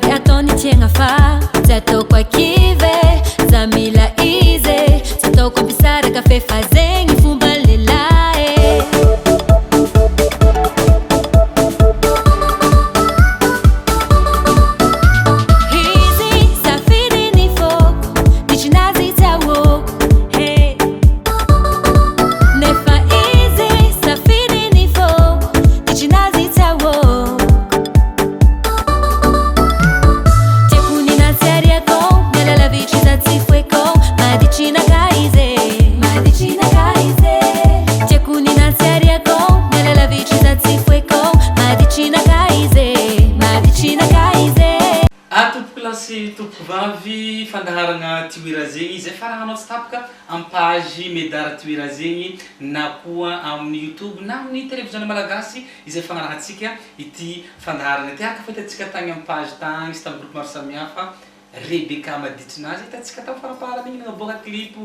Ze ataony tiagna fa tsy ataoko akivy e Za mila izy e Tsy ataoko ampisaraka f'efa zegny fomba lehilahy e. Izy safidy ny foko, ditrinazy tsy ahoako he. Nefa izy safidy ny foko, ditrinazy tsy ahoako. Tiako ny natsiariako, miala lavitry za tsy foiko, maditrinaka izy e, maditrinaka izy e. Tiako ny natsiariako, miala lavitry za tsy foiko, maditrinaka izy e, maditrinaka izy e. Ah tompokolahy sy tompokovavy, fandaharagna Tioira zegny izay farahanao tsy tapaka am page Medar Tioira zegny na koa amin'ny youtube na amin'ny televiziona malagasy izay fagnarahantsika ity fandaharana ity araka fahitantsika tagny am page tagny sy tam groupe maro samihafa Rebecca Maditrinazy hitantsika tam faraparany igny nagnaboaka clip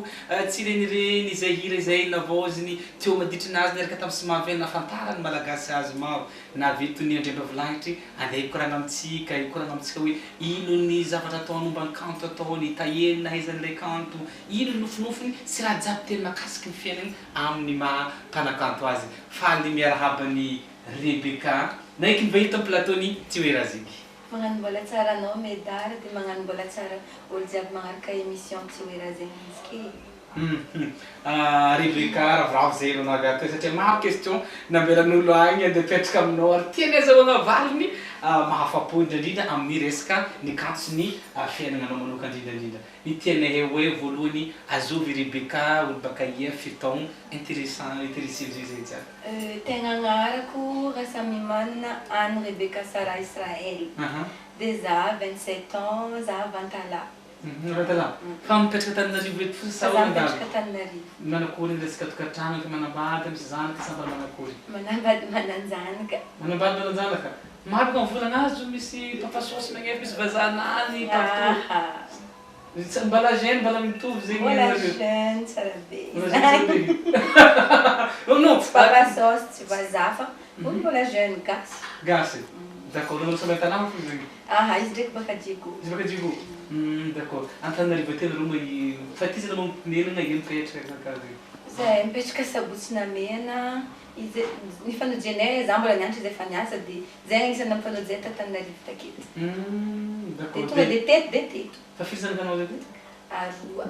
Tsirenireny izay hira izay navaoziny teo Maditrinazy niaraka tam Smaven nahafantarany malagasy azy maro na avy eto ny Andriambavilanitry andeha hikoragna amintsika hikoragna amintsika hoe ino ny zavatra ataony momba ny kanto ataony tahiry nahaizany ilay kanto ino ny nofinofiny sy raha jiaby teny mahakasiky ny fiainany amin'ny maha mpanakanto azy faly miarahaba ny Rebecca naiky nivahiny tao plateau ny Tiweraziky. Magnano mbola tsara anao Medard de magnano mbola tsara olo jiaby magnaraka émission Tiweraziky izy ke. Hum Rebecca ravoravo zay enao navy ato satria maro question nambelan'olo agny andeha apetraka aminao ary tianay azahoagna valiny mahafapo indrindrindra amin'ny resaka ny kanto sy ny fiainagnanao manokana indrindrindrindra. Ny tianay hay hoe voalohany azovy i Rebecca olo baka ia firy taogno interessant interessé amizay zay jiaby. Tegna agnarako Rasamimanana Anne Rebecca Sarah Israel de za 27 ans za avy Antalaha. Antalaha? Fa mipetraka Antananarivo eto fotsiny sa Za mipetraka Antananarivo. Manakory ny resaka tokantrano efa manambady misy zanaka sa mbola manakory? Manambady mananjanaka. Manambady mananjanaka? Maro ka mivolagna azy io misy papa sôsy magnefa misy vazaha nany partout. Mbala jeune mbala mitovy zegny Mbola jeune tsara be. Mbola jeune tsara be. Non non. Tsy papa sôsy tsy vazaha fa olo mbola jeune gasy. Gasy. D'accord nareo samy an-tanàna fo zegny. Aha izy ndraiky baka Diego. Izy baka Diego. Hum d'accord. Antananarivo aty nareo ma i fa aty zany mamponenagna ia mipetraka karaha zegny. Zahay mipetraka Sabotsy Namehana. Izy nifanojenay, za mbola nianatra izy efa niasa de zay agnisan'ny nampifanojay t'Antananarivo taketo. Humm De d'accord tonga de de teto de teto. Fa firy zanakanao zay teto? Aroa.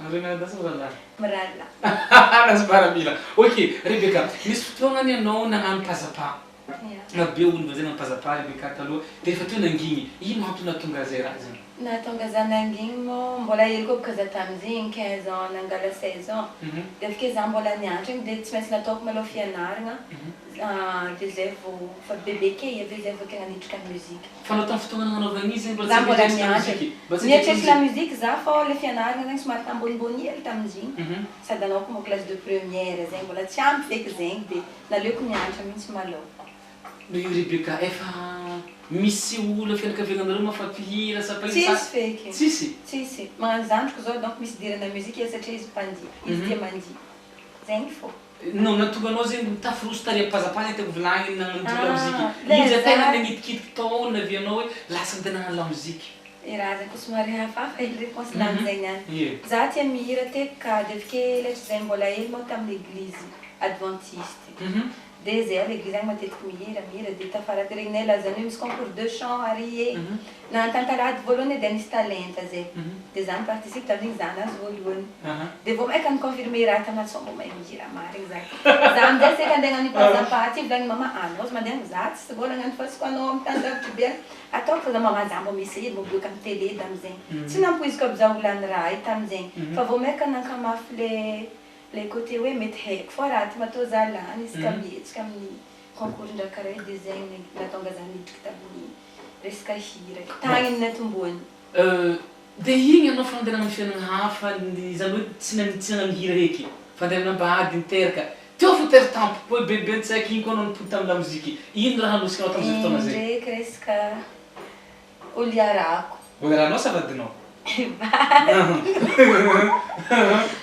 Aroa mianadahy sa mirahalahy? Mirahalahy. Nahazo miaramila. Ok Rebecca, nisy fotoagna anie anao nagnano pazzapa. Ya. Maro be olo zay nagnano pazzapa Rebecca taloha, de rehefa teo nangigny, ino antony nahatonga zay raha zay? Nahatonga za nangigny moa, mbola hely koa boka za tamizigny, 15 ans nangala 16 ans, de avy ake za mbola nianatra igny de tsy maintsy nataoko malôha fianaragna, de zay vao fa bebe kely avy eo zay vao tegna niditra ny musique. Fa anao tamin'ny fotoagna nagnanaovagna izy zegny mbola Za tsy mbola nieritreritra la nianatra, musique? Mbola tsy nieritreritra nieritreritra la musique za fô le fianaragna zegny somary tambonimbony hely tamin'izigny, sady anao koa mbô classe de première zegny mbola tsy ampy feky zegny de naleoko nianatra mintsy malôha. Ry Rebecca, efa misy olona fianakaviananareo mafa mpihira sa mpahira sa Tsisy feky. Tsisy? Tsisy. Magnano zandriko zao donc misy idirana musique izy satria izy mpandihy. Izy tia mandihy. Zegny fô. Non, nahatonga anao zegny tafiroso tary am-pazapaza tiako volagniny nagnano lamoziky. Ah, Iza le tegna za. nagnitikitika tao navianao hoe lasa andeha nagnano lamoziky? I raha zay koa somary hafahafa hely réponse lany zay niany. Ie. Za tia mihira teky ka de avy kely hatrizay mbola hely moa tamin'ny eglizy adventiste. Dia zay à l'église agny matetiky mihira mihira dia tafara teo regninay lazany hoe misy concours de chant ary e! Na antantalady voalohany dia nisy talenta zay dia za ni-participe tamin'igny za nahazo voalohany dia vao maika ni-confirmer raha tanaty sao mbô mahay mihira marigny za za amizay saika andeha hagnano pazzapa ty volagniny mama anao aza mandeha agny za tsy mbola hagnano fasiko anao amy tany lavitry be agny ataoko fa za mama za mbô mi-essayer mbô miboaka amy télé tamizegny tsy nampoiziko aby za ho lany raha io tamizegny fa vao maika nankamafy le Le côté hoe mety haiko fô raha ty matoa za lany izy ka mihetsika amin'ny concours ndraha karaha io de zegny nahatonga za nidriky tamin'ny resaka hira e, tagny no niatombohany. Euh de igny anao fa nandeha nagnano fiainagna hafa izany hoe tsy tsy nagnano hira heky fa ndeha nanambady niteraka teo fo tery tampoka hoe bebe tsy haiko ino koa anao nipody tamin'ny lamoziky ino raha nanosika anao tamin'izay fotoagna zay? Indraiky resaka Olo iarahako. Olo iarahanao sa vadinao? Vady.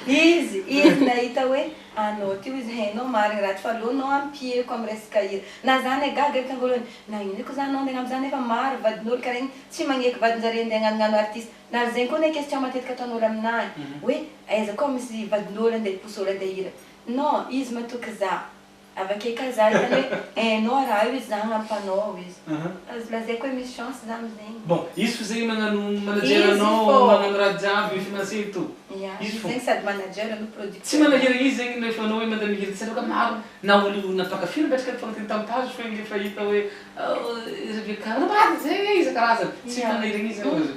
Izy, izy nahita hoe. Anao ty hoy izy hainao marigny raha tsy fa aleo anao ampieko am resaka hira. Na za anie gaga ery tam voalohany, nagnino ko za anao andeha hagnano zany nefa maro vadin'olo karaha igny tsy magneky vadinjare andeha hagnanognano artiste. Na zegny koa anie question matetika ataon'olo aminahy hoe aiza koa misy vadin'olo andeha hiposy olo andeha hihira. Non, izy matoky za. Avake ka za hitany hoe hainao raha io izy za hagnampy anao izy. Azo lazaiko hoe misy chance za amizegny. Bon, izy fo zegny magnano manager Izy anao, fô. magnano raha jiaby, financier et tout. Ya, Izy izy fô. zegny sady manager no producteur. Tsy manahirana izy zegny rehefa anao hoe mandeha mihira tsy ka maro na olo nampakafy mipetraka mifagnanteny tamin'ny page fa igny efa hita hoe Rebecca manambady zay isan-karazany. Tsy manahirana izy zany.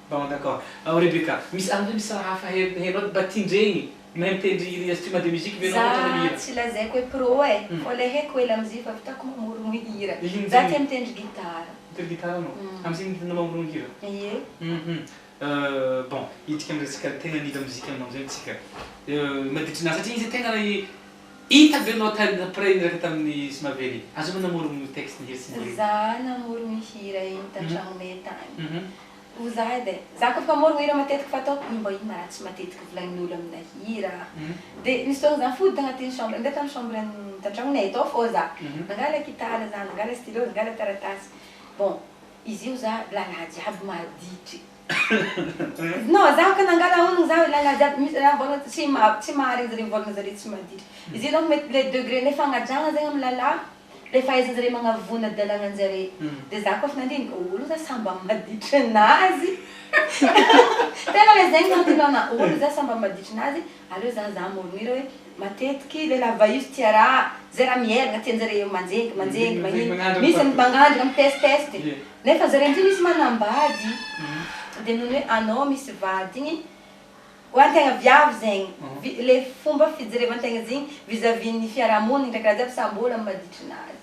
Bon d'accord. Rebecca, misy any ve misy raha hafa hainao mba tindregny mahay mitendry instrument de musique ve anao Za ohatra hoe mihira? tsy lazaiko hoe pro e, fô le haiko hely amizay fa vitako mamorogno hira. Ino Za zegny? tia mitendry gitara. Mitendry gitara anao? Amizay anao mamorogno hira? Ie. Bon, hiditra amin'ny resaka tegna ny lamozika aminao amizay tsika. Maditry nazy satria izy tegna hita be anao tany après niaraka tamin'ny Somavely. Azo namorogno texte ny hira sy ny hira. Za namorogno hira igny tan-tragnonay tagny. Ho za edy e. Za koa fa mamorogno hira matetiky fataoko ino mbô ino ma raha tsy matetiky volagnin'olo amina hira. De misy fotoagna za fody tagnatin'ny chambre, nandeha tamin'ny chambre tan-tragnonay tao fô za. Nangala gitara za, nangala stylo, nangala taratasy. Bon, izy io za lalahy jiaby maditry. Non, za ka nangala honogno za lalahy jiaby misy raha vôlagna tsy ma- tsy maharegny zare mivôlagna zare tsy maditry. Izy io donc mety le degré le fagnajagna zegny amy lalahy, le fahaizanjare magnavona adalagnanjare. De za koa efa nandiniky, olo za samby amy maditrinazy. Tegna le zegny tagnatin'ny olo za samby amy maditrinazy, aleo za za mamorogno hira hoe matetiky lehilahy vahivy tia raha, zay raha miherigna tianjare manjengy manjengy magnino, misy ny magnandrana mitesitesty. Nefa zare amizay misy manambady, de noho ny hoe anao misy vady igny, ho antegna viavy zegny, le fomba fijerevan-tegna zegny vis-à-vis ny fiarahamonigny ndraiky raha jiaby samby olo amy maditrinazy.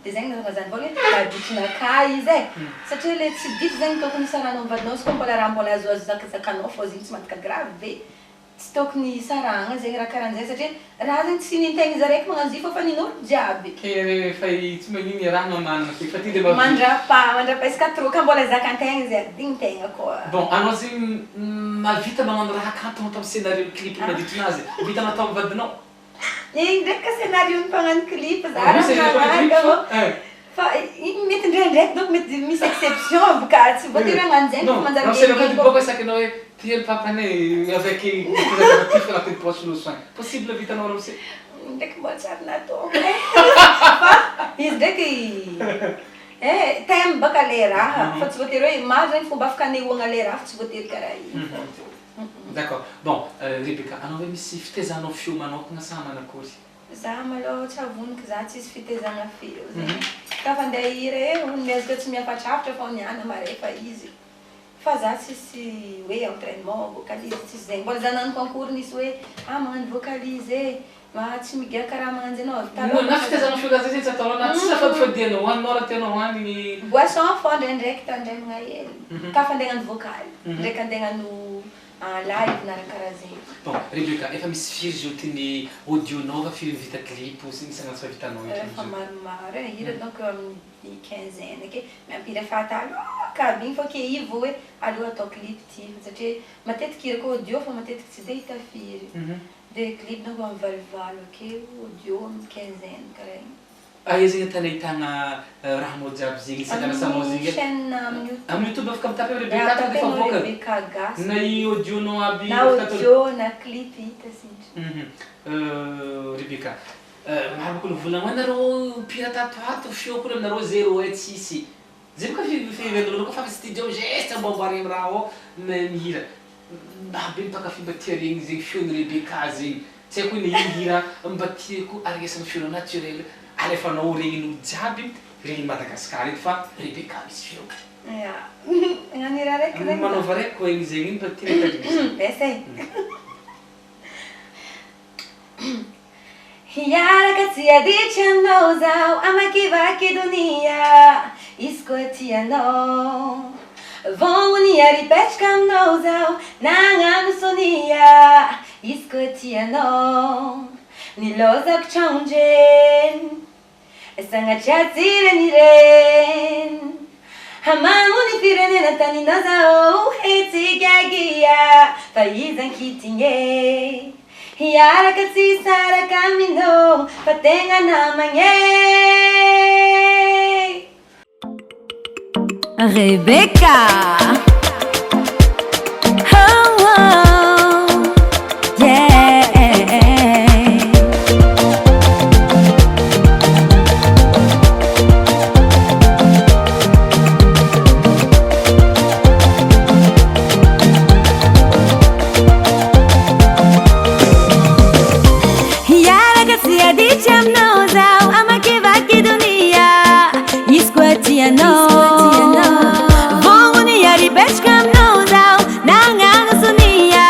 De zegny nahatonga za nivôlagna hoe maditrinakahy izy e, satria le tsy ditry zegny tokony hisarahanao amy vadinao izy koa mbola raha mbola azoazo zakazakanao fô izy igny tsy mantika grave be. Tsy tokony hisarahagna zegny raha karahan'zay satria raha zegny tsy nintegna izy araiky magnano izy io fa fa nin'olo jiaby. Ke rehefa tsy magnino iaraha mamanana fe fa ty le mahavita. Mandrapa mandrapa izy ka trop ka mbola zakantegna izy adintegna koa. Bon, anao zegny mahavita magnano raha kanto atao scénario clip maditry nazy, vitanao atao amy vadinao? Igny ndraiky ka scénario ny mpagnano clip za Ah, raha misy mpagnano clip magnaraka fa? avao. Fa igny mety ndraindraiky donc mety misy exception boka tsy voatery hagnano zegny fa Non, manjary raha scénario miheniheny boka isaky anao hoe ty ry papanay avec préservatif anatin'ny poche no soin. Possible vitanao ramose? Ndraiky mbola tsy ary nataoko e. Fa izy ndraiky eh thème baka le raha fa tsy voatery hoe maro zegny fomba afaka anehoagna le raha fa tsy voatery karaha igny fô. D'accord. Bon, Rebecca, anao hoe misy fitaizanao feo manokana sa manakory? Za malôha tsy avoniky za tsisy fitaizagna feo zegny. Ka fa andeha hihira eo olo miezaka tsy miafatrafatra fô niany marefa izy. Fa za tsisy hoe entraînement vocalise tsisy zegny. Mbola za nagnano concours nisy hoe ah magnano vocalise e, ma tsy migiaka raha magnano zay anao. Taloha Na fitaizanao feo raha zay tsy ataonao na tsy safadifadianao hoaninao raha tianao hoanigny. Boisson fô ndraindraiky tandremagna hely. Ka fa andeha hagnano vocal, ndraiky andeha hagnano live na raha karaha zegny. Bon, Rebecca, efa misy firy zao ty ny audio-nao fa firy ny vita clip sy ny sanganasa fa vitanao eto Efa amizao? maromaro e, hira donc eo amin'ny quinzaine ake, miampy hira efa taloha aby igny fô ke io vao hoe aleo atao clip ty satria matetiky hira koa audio fa matetiky tsy de hita firy. De clip donc amin'ny valovalo akeo, audio amin'ny quinzaine karaha igny. Aia zegny tany ahitana rahanao jiaby zegny sanganasanao Amin'ny zegny? chaîne amin'ny YouTube. Amin'ny YouTube afaka mitapy hoe Rebecca tonga de efa Tapinao avoakany. Rebecca Gasy. Na i audio-nao aby Na afaka atao- audio na clip hita sindry. Rebecca, maro koa ny volagna hoe nareo mpihira tato ato feo koa aminareo zéro e tsisy. Zay boka fiheveranareo koa fa avy studio geste amboamboarigny amy raha ao mihira. Mba be mpankafy mba tia regny zegny feon'i Rebecca zegny. Tsy haiko hoe na ino hira mba tiako arenesana feonao naturel alefanao regnin'olo jiaby regnin'i Madagascar eto fa Rebecca misy feo. Ya. Hagnano hira raiky zegny za. Manaova raiky koa igny zegny iny mba tiana tandrinesana. Besa e. Hiaraka tsy aditry aminao zaho hamakivaky donia izy koa tianao. Vognony ary hipetraka aminao zaho na hagnano sonia izy koa tianao. Nilozako traondreny sagnatria tsy renireny. Hamamo ny firenena taninao zaho hetsika gia fa iza ankitigny e. Hiaraka tsy hisaraka aminao fa tegna namagna e. Rebecca Oh oh yeah. Hiaraka tsy haditra aminao zaho hamakivaky donia izy koa tianao. Vognony ary hipetraka aminao zaho na hagnano sonia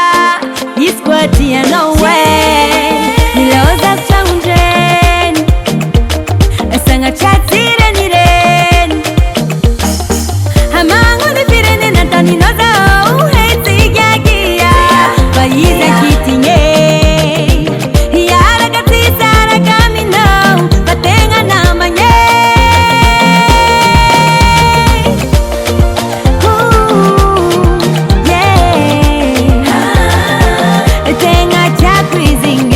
izy koa tianao eh. Nilaozako tragnon-dreny sagnatria tsy renireny. Hamango ny firenena an-taninao zaho hey tsy giagia fa iza kitigny e. Hiaraka tsy hisaraka aminao fa tegna namagna e. Ooh yeah. Tegna tiako izy igny e.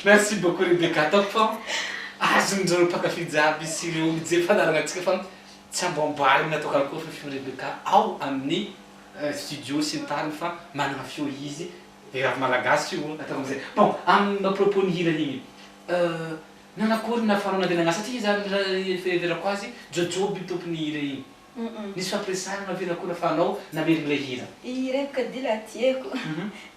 Merci beaucoup Rebecca, ataoko fa azon'ireo mpankafy jiaby sy ireo mijery fandaharana antsika fa tsy amboamboarina atao karakory fa feo Rebecca ao amin'ny studio sy ny tariny fa manana feo izy, vehivavy malagasy io ataoko amizay. Bon, amin'ny à propos ny hira igny, nanakory ny nahafahanao nandeha nagnasa satria izy raha fiheverako azy Jojoby tompon'ny hira igny. Nisy fampiresahana ve na koa nafahanao namerina ilay hira? I revaka dila tiako.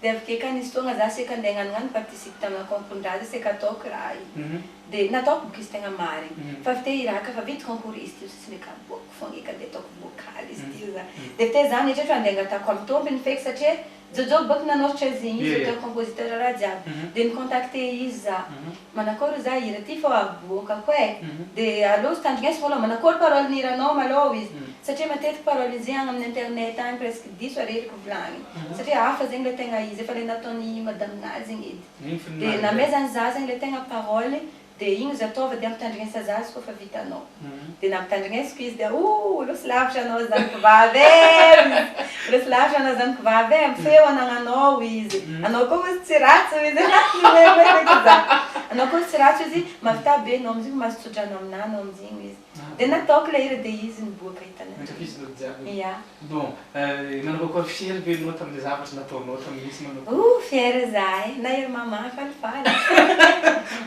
Dia avy ake ka nisy fotoagna za seka andeha hagnanognano participe tamina concours-ndraha zay seka ataoko raha io. Dia nataoko boka izy tegna marigny. Fa avy teo i raha ka fa vita concours izy teo sisy ndraiky aboako fogna eka andeha ataoko vocal izy teo za. Dia avy teo za nieritreritra andeha angatahako amy tompony feky satria Jojo bôka nanoratra izy igny, izy auteur compositeur raha jiaby. Dia ni-contacter izy za. Manakôry za hira ty fô aboakako e. Dia aleo izy tandrigneso malôha manakôry parole ny hiranao malôha izy. Satria matetiky parole izy agny amin'ny internet agny presque diso areriky volagniny. Satria hafa zegny le tegna izy efa le nataon'i madame nazy igny edy. Dia namezany za zegny le tegna parole Dia igny izy ataova dia ampitandrignesa za izy koa fa vitanao. Dia nampitandrignesiko izy dia ooh losy lavitra anao zanako vavy e! Losy lavitra anao zanako vavy e! Amin'ny feo anagnanao izy. Anao koa ozy tsy ratsy hoy izy nihomehy za. Anao koa ozy tsy ratsy hoy izy, mahavità be anao amin'izigny mahazo tsodrano aminà anao amin'izigny hoy izy. Dia nataoko ilay hira dia izy niboaka hitanareo. Nankafizinao jiaby. Ia. Bon, nanao koa fier ve enao tamin'ilay zavatra nataonao tamin'iny sy manao koa? Ouh fier za e, na ery maman falifaly.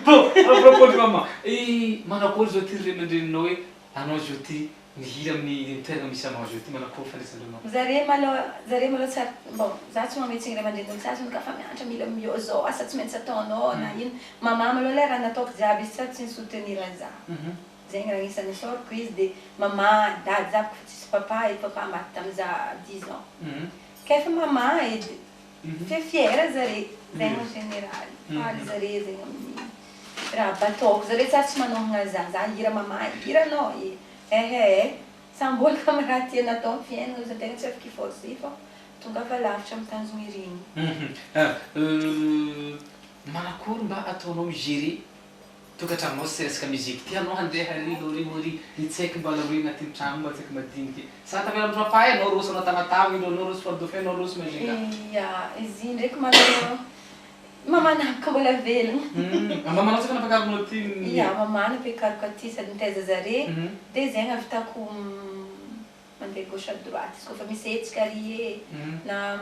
Bon, à propos de maman, i manakory zao ty ry ray aman-dreninao hoe anao zao ty mihira amin'ny toerana misy anao zao ty, manakory fandraisandreo anao? Zare malôha, zare malôha tsary, bon za tsy mametrigny ray aman-drenin'olo sasany ka fa mianatra mila miô zao asa tsy maintsy ataonao na ino, maman malôha le raha nataoko jiaby izy tsary tsy ni-soutenir za. Zegny raha agnisan'ny isaorako izy de mama, dady za bôka fa tsisy papa e, papa maty tamy za dix ans, k'efa mama edy fe fière zare, zegny en général, faly zare zegny amin'ny raha aby ataoko, zare tsary tsy manohagna za, za hira mama hiranao e, ehe e, samby olo ka amy raha tiany atao amy fiaignana ozy antegna tsy afaka hi-forcer fô tongava lavitra amy tanjogno irigny. Manakory mba ataonao mi-gérer Tokantranonao sy resaka musique ty anao handeha ry lory ory ny tsaiky mbala roy agnatin'ny tragno mba tsaiky madiniky sa tavela am papaye anao roso anao tamatave indro anao roso fort dauphin anao roso majunga. Ia, izy iny ndraiky malô mamanà bôka mbola velogno. Mamanao tsy efa nampakarinao aty ny. Ia, maman nampiakariko aty sady nitaiza zare, de zegny ahavitako mandeha gauche à droite izy kôfa misy hetsika ary e, na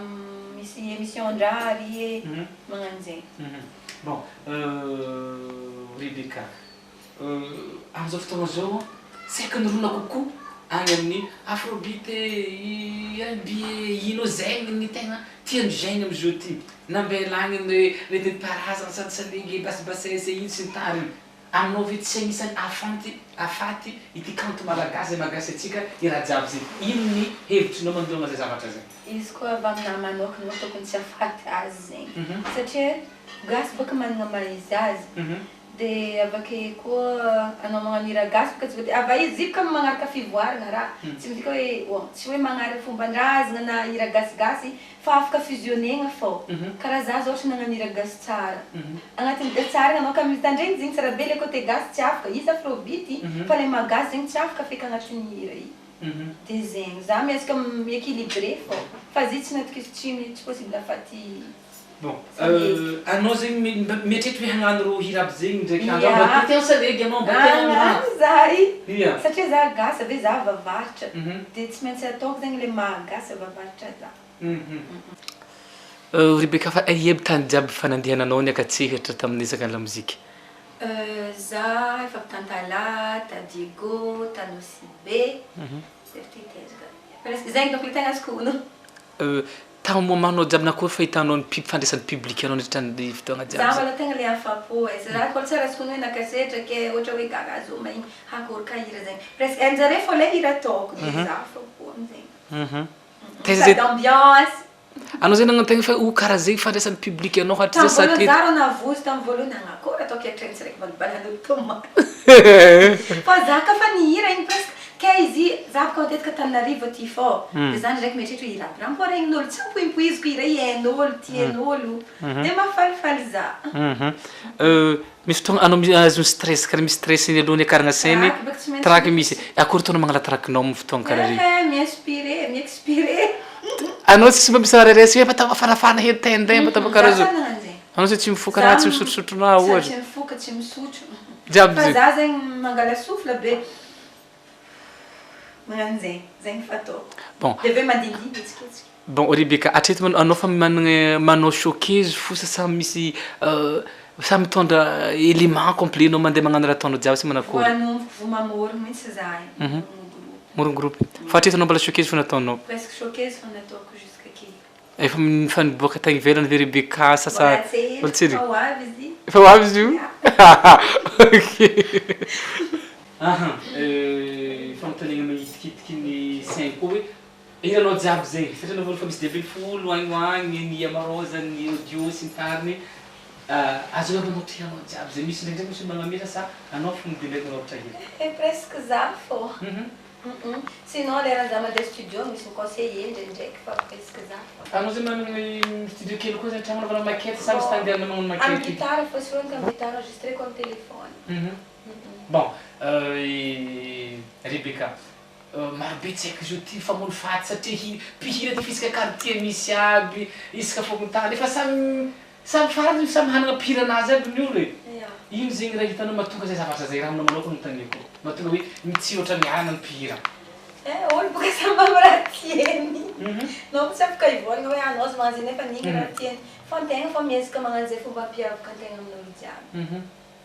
misy émission ndraha ary e, magnano zegny. Bon, Rebecca, amin'izao fotoagna izao saika mirona kokoa any amin'ny afrobeat e, rnb e, ino zegny ny tegna tian'ny jeunes amin'izao ty, nambela agny ny nentim-paharazana sady salegy, basy-basese ino sy ny tariny. Aminao ve tsy agnisan'ny afanty afaty ity kanto malagasy zay mahagasy antsika i raha jiaby zay? Ino ny hevitrinao manoloana zay zavatra zay? Izy koa avy aminahy manokana moa tokony tsy afaty azy zegny satria gasy bôka managna maha izy azy de avake koa anao magnano hira gasy bôka tsy voatery ava izy io bôka magnaraka fivoaragna raha tsy midika hoe bon tsy hoe magnary fomban-drazagna na hira gasigasy Fa afaka fusionner-gna fô. Karaha za zao ohatra nagnano hira gasy tsara. Agnatin'ny gasy tsara igny anao ka mitandregny zegny tsara be le côté gasy tsy afaka, izy afrobeat fa le maha gasy zegny tsy afaka feky agnatin'ny hira i. De zegny, za miezaka mi-equilibrer fô. Fa zy tsy natokisako tsy tsy possible afaty. Bon, Samy hevitra. anao zegny mba mieritreritra hoe hagnano rô hira aby zegny ndraiky andro Ya. mba te salegy anao mba te hagnano raha. Hagnano za i. Ia. Satria za gasy ave za avavaratra. De tsy maintsy ataoko zegny le mahagasy avavaratra za. Rebecca, fa aia aby tany jiaby fa nandehananao niakatsehatra tamin'ny resaka lamozika? Za efa avy Tantala, ta Diego, ta Nosy Be, zay fitezaka. Presque zegny donc le tegna azoko ono. Tamin'ny moment-nao jiaby na koa fahitanao ny fandraisan'ny public anao nandritra ny fotoagna Za jiaby zay? mbola tegna le afapo e. Za koa tsara azoko ono hoe nakasetra ke ohatra hoe gaga zoma igny akory ka hira zegny. Presque hain-jare fô le hira ataoko de za afapo amizegny. Taiza Sady zay ambiance. Anao zay nagnano fa ho karaha zegny fandraisan'ny public anao hatrizay Tamin'ny sa voalohany teto? za rô navozo tamin'ny voalohany nanakory ataoko eritreritry tsiraiky balibalan'olo tomany. Fa za ka fa nihira igny presque ke izy za bôka matetika Antananarivo aty fô. De za ndraiky mieritreritra hoe hira aby raha mbô regnin'olo tsy ampoimpoiziko hira hain'olo, tian'olo. De mahafalifaly za. Misy fotoagna anao azon'ny stress karaha misy stress iny alohan'ny hiakarana scène, Trac bôka tsy maintsy trac misy. Akory ataonao mangala trac-nao amin'ny fotoagna karaha regny? Eh, mi-inspirer, mi-expirer. Anao tsisy mba misy raha resy hoe mba atao hafanafana hely tainday mba atao karaha Za zao. tsy nagnano zegny. Anao zay tsy mifoka raha, tsy misotrosotro raha Za ohatra. tsy mifoka, tsy misotro. Jiaby Fa zegny. za zegny mangala souffle be. Magnano zegny, zegny fataoko. Bon. De aveo mandindihy mihetsiketsika. Bon, Rebecca, hatreto anao fa managna manao showcase fo sa samy misy samy mitondra élément complet anao mandeha magnano raha ataonao jiaby sa manakory? Voanomboka vo mamorogno mihitsy za io. Mamorogno groupe. Mamorogno groupe. Fa hatreto anao mbola showcase fo nataonao? Presque showcase fo nataoko jusqu'à Efa fa niboaka tagny ivelany ve Rebecca sa sa Mbola tsy mbola tsy fa ho avy izy. Efa ho avy izy io? Ya. Ok. Aha, fanontaniana mahitikitiky ny saigny koa hoe hiranao jiaby zegny satria anao efa misy 15 agny ho agny ny amarôzany, ny audio sy ny tariny. Azo avy anao hiranao jiaby zegny, misy ndraindraiky misy olo magnamia sa anao fo ndraindraiky manoratra hira? Eh, presque za fô. Sinon lera za mandeha studio misy mi-conseiller ndraindraiky fa presque za fô. Anao zay managna studio kely koa zay an-tragno anaovana maquette sa misy tany andehanana magnano Amy maquette? guitare fô sy hoaniko amy guitare enregistreko amy téléphone. Bon, Rebecca, marobe tsy haiko izy io ty famono faty satria mpihira ty fisaka quartier misy aby, isaka fokontany efa samy samy farany samy hanana mpihira anazy aby ny olo e. Ya. Ino zegny raha hitanao mahatonga zay zavatra zay raha aminao manokana anontaniako. Mahatonga hoe mitsiry ohatran'ny anana ny mpihira. Eh, olo boka samy amy raha tiany. Anao tsy afaka hivolagna hoe anao izy magnano zay nefa n'igny raha tiany. Fa antegna fa miezaka magnano zay fomba ampiavaka antegna amin'olo jiaby.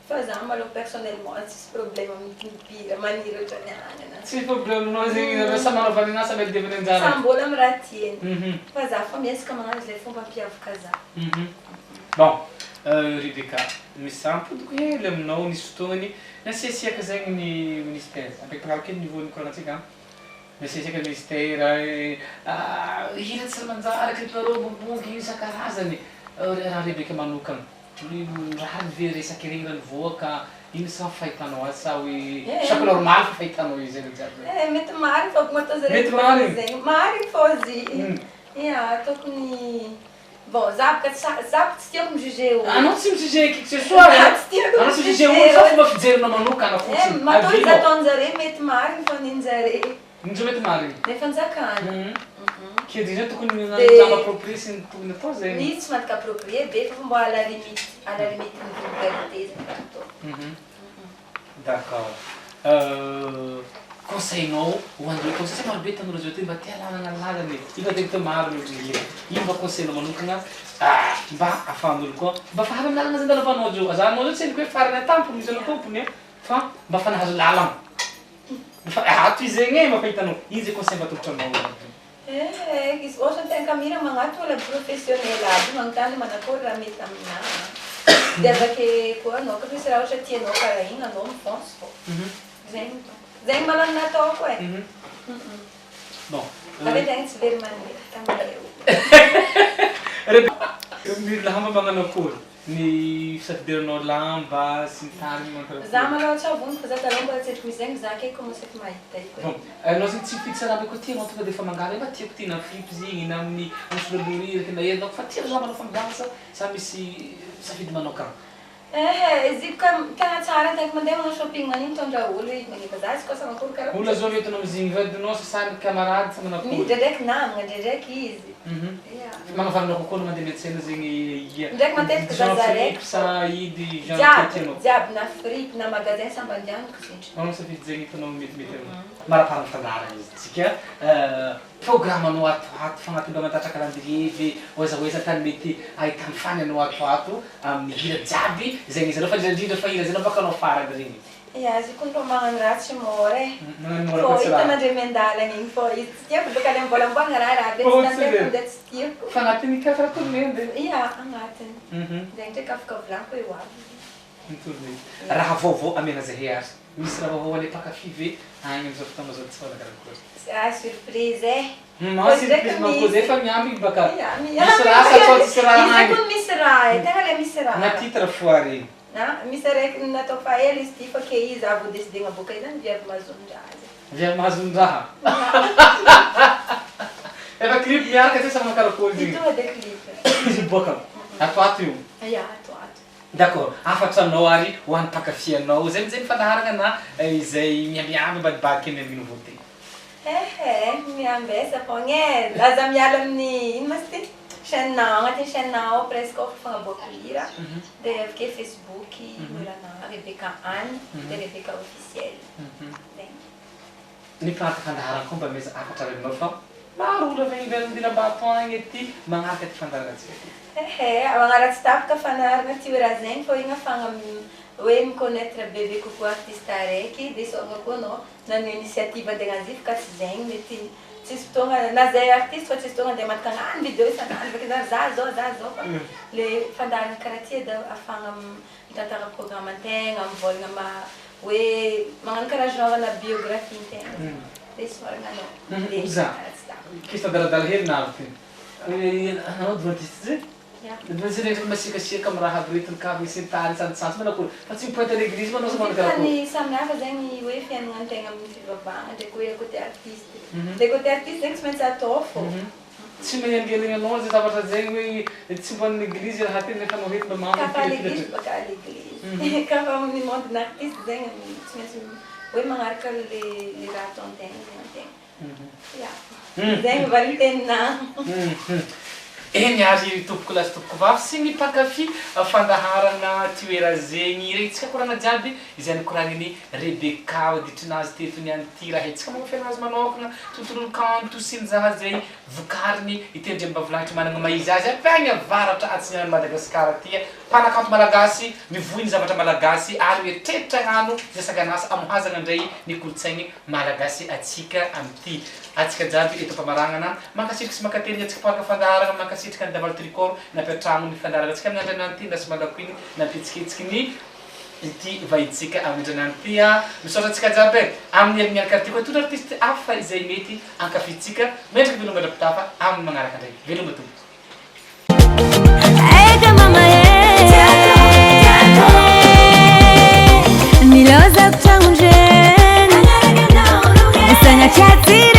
Fa za malôha personnellement tsisy problème amin'ny mpihira maniry ohatran'ny anana. Tsy problème aminao zegny, samy manaovany anazy, samy adevany anjara. Samy mbola amy raha tiany. Fa za fa miezaka magnano zay fomba ampiavaka za. Bon, Rebecca, misy ampodiko hely aminao nisy fotoagnany nasiasiaka zegny ny ministère. Ampiampianariko kely niveau nikoragnantsika. Nasiasiaka ny ministère, hira tsy manjary, clip-nareo boboky isan-karazany. Raha Rebecca manokana, rariny ve resaky regny raha nivoaka, ino sa fahitanao azy sa hoe chaque normal fa fahitanao izy zegny jiaby zay? Eh, mety marigny fô matao zare Mety marigny? zegny. Marigny fô izy. Ya, tokony bon za boka za boka tsy tiako mi-juger olo. Anao tsy mi-juger qui que ce soit, Za hein? tsy tiako Anao tsy mi-juger mi-juger olo fa olo. fomba fijerinao manokana Eh, fotsiny. matao izy Avis-nao. ataon-jare mety marigny fô ninjare. Ninjare mety marigny. Nefa njakana. Ke de zay tokony De- lamba approprié sy ny tokony atao zegny. Ny tsy matika approprié be fa mbo à la limite ny vulgarité zegny raha atao. D'accord. Conseil-nao ho an'ireo koa satria marobe tanora zao ty mba tia lalana lalana e. Io matetika maro ny olo mihira. Ino mba conseil-nao manokana mba ahafahan'olo koa mba fa avy amin'ny lalana zay andalovanao zao. Za anao zao tsy endriko hoe farany an-tampony izy anao tompony e, fa mba fa nahazo lalana. Fa ato izy zegny e mba fa hitanao. Ino zay conseil mba atolotra anao? Eh, izy ohatra ny tegna mihira magnato olo professionnel aby magnontany manakory raha mety aminahy. De avake koa anao koa misy raha ohatra tianao karaha igny anao mifonce fô. Zegny to. Zegny malôha ny nataoko e. Bon. Ave tegna tsy very mandeha taminay eo. Ny lamba magnano akory? Ny fisafidiranao lamba sy ny tariny magnano Za malôha tsy avoniko fa za taloha mbola tsy endriky misy zegny za ke commencé mahita io. Bon, anao zegny tsy mifidy lamba koa tianao tonga de efa mangala mba tiako ty na fripy zegny na amin'ny sololoriraky na ino fa tianao lamba anao fa mangala sa misy safidy manokana? Ehe, izy io ka tegna tsara antegna mandeha magnano shopping magnino mitondra olo hoe magnefa za izy koa sa mankory karaha. Olo zao entinao amizigny vadinao sa samy camarade sa manakory? Ndraindraiky namagna, ndraindraiky izy. Ya. Magnavanana kokoa anao mandeha miantsena zegny ia. Ndraiky matetiky Jean za zaraiky Philippe sa Idy Jean Jiaby, tianao? jiaby na fripy na magasin samby andianako zindry. Anao misafidy zegny hitanao metimety aminao. Maraparany fandaharana izy tsika. Programme anao ato ho ato fagnampiny mba mamantatra calendrier ve oaiza oaiza tany mety ahitany fany anao ato ho ato amin'ny hira jiaby zegny izy anao fa indrindra indrindra fa hira zay anao baka anao farany regny. Ya izy koa ndrô magnano raha tsy mora e. Magnano mora Fô koa tsy raha. hitanandre miandalagna igny fô izy tsy tiako bôka le mivôlamboagna raha raha be Fô tsy tsy tanteraka le. amizay tsy tiako. Fa agnatin'ny quatre tournée nde. Ya agnatiny. Zegny ndraiky afaka volaniko hoe ho avy. Ny tournée. Raha vaovao amena zahay ary. Misy raha vaovao alefa mpankafy ve agny amizao fotoagna zao tsy fôna karakory. Ah surprise eh. Hum Fô surprise ndraiky manko zay misy. fa miambigny baka. Ya Misy miambigny raha sa tsao tsisy raha Izy agny. koa misy raha e, tegna le misy Na raha. titre foire igny. Na misy araiky natao fa ela izy ty fa ke izy avy décidé aboaka izy zany viavy mahazon-draha zay. Viavy mahazon-draha. Efa clip miaraka zay sa manao karakory Ty zegny. tonga de clip. Izy miboaka. Ato ato io. Ya ato ato. D'accord, hafatra anao ary ho an'ny mpankafy anao izay mijery ny fandaharana na izay miambiamby ambadibadika eny amin'ny nouveauté. Ehe, miambesa fogna e, aza miala amin'ny ino ma izy ty? Chaîne nao, agnatin'ny chaîne nao presque ao fa fagnaboako hira, de avy ake Facebook, Mirana Rebecca Anne, de Rebecca officiel, zegny. Ny mpanaraka fandaharana koa mba meza hafatra avy aminao fa maro olo avy any ivelany dilam-bato agny aty magnaraka ty fandaharantsika ty. Ehe, magnaratsy tapaka fandaharana ty raha zegny fô igny ahafahagna hoe mi-connaître bebe kokoa artiste araiky de isaoragna koa anao nanao initiative antegna azy fa tsy zegny mety tsisy fotoagna na zay artiste fa tsisy fotoagna andeha magnano kagnano vidéo isan'andro avake za za zao za zao fa le fandaharana karaha ty edy ahafahagna mitantara programme antegna mivôlagna ma hoe magnano karaha genre na biographie ntegna de isaoragna anao de Za. magnaratsy tapaka. Question adaladala hely navy ty. Anao adventiste zay? Ya. Adventiste ndraiky masiakasiaka amin'ny raha aby reto kaviny sy ny tariny tsantsantsy manakory fa tsy mipointe à l'église manao sa manao Fa karakory. ny samy hafa zegny hoe fiaignanantegna amin'ny fivavahana ndraiky hoe côté artiste. Le côté artiste zegny tsy maintsy atao fô. Tsy manelingeligny anao zay zavatra zegny hoe tsy mba ny église raha ty nefa anao eto mba Ka fa à mamy l'église baka à l'église. Ka fa amin'ny monde n'artiste zegny tsy maintsy hoe magnaraka le raha ataon-tegna zegny antegna. Ya. Zegny valin-teninà. Eny ary tompoko lahy sy tompoko vavy sy ny mpankafy fandaharana toera zegny regnitsika koragna jiaby izay nikoragniny Rebecca oditrinazy teto niany ty raha etsika magnafy anazy manokana tontolon'ny kanto sy ny zaha zay vokariny itendrem-bavilanitra managna maha izy azy avy agny avaratra atsinanan'i Madagasikara ty mpanakanto malagasy mivoy ny zavatra malagasy ary mieritreritra hagnano izay saganasa amohazana indray ny kolontsaigny malagasy atsika amity atsika jiaby eto am-pamaragnana mankasitriky sy mankateligny atsika mpanaraka fandaharana mankasitrika ny Davalo Tricor nampiatragno ny fandaharana atsika amin'ny andro ty Ndasy Malakoiny nampihetsiketsika ny ity vahitsika amin'ny andro ty a misaotra antsika jiaby e amin'ny herin'ny miaraka ty koa hitondra artiste hafa izay mety ankafitsika mendrika veloma mandra-pitafa amin'ny magnaraka indray veloma tompoko. Eka mama e Nilozako tragnondreny Sagnatria.